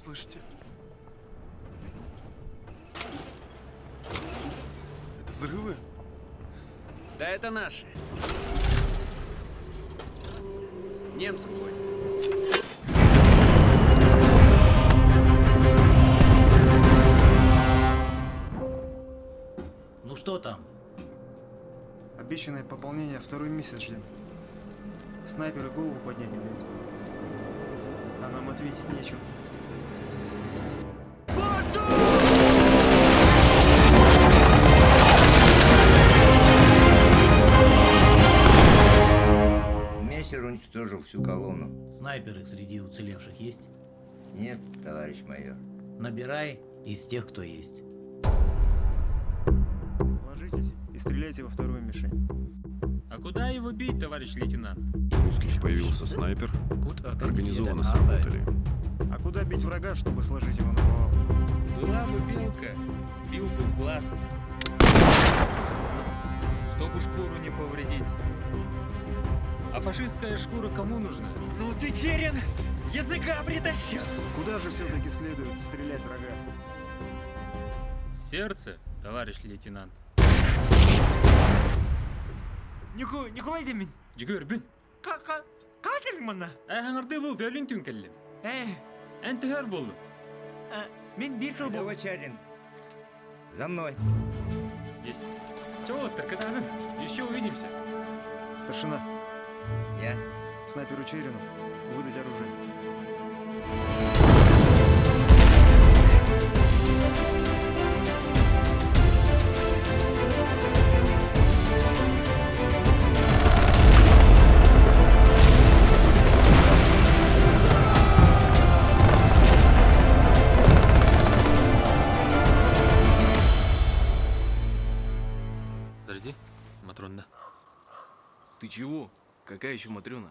Слышите? Это взрывы? Да это наши. Немцев гонят. Ну что там? Обещанное пополнение второй месяц ждем. Снайперы голову поднять не дают. А нам ответить нечем. Мессер уничтожил всю колонну. Снайперы среди уцелевших есть? Нет, товарищ майор. Набирай из тех, кто есть. Ложитесь и стреляйте во вторую мишень. А куда его бить, товарищ лейтенант? У русских появился снайпер, организованно сработали. А куда бить врага, чтобы сложить его наповал? Была бы белка, бил бы в глаз. Чтобы шкуру не повредить. А фашистская шкура кому нужна? Ну ты, Черин, языка притащил! Куда же все-таки следует стрелять врага? В сердце, товарищ лейтенант. Ньуку, Ньукулай диэммин. Дьөгүөрбүн. Ка-ка, хаһан кэллиҥ манна? Э, бу бөөлүүн түүн кэллим. Э, Эн төһө өр буоллуҥ. э, мин биир сыл Рядовой Чарин. За мной. Есть. Чего, Таркатанын? Еще увидимся. Старшина, Я. снайперу Черину выдать оружие. Подожди, Матрона. Ты чего? Какая еще Матрена?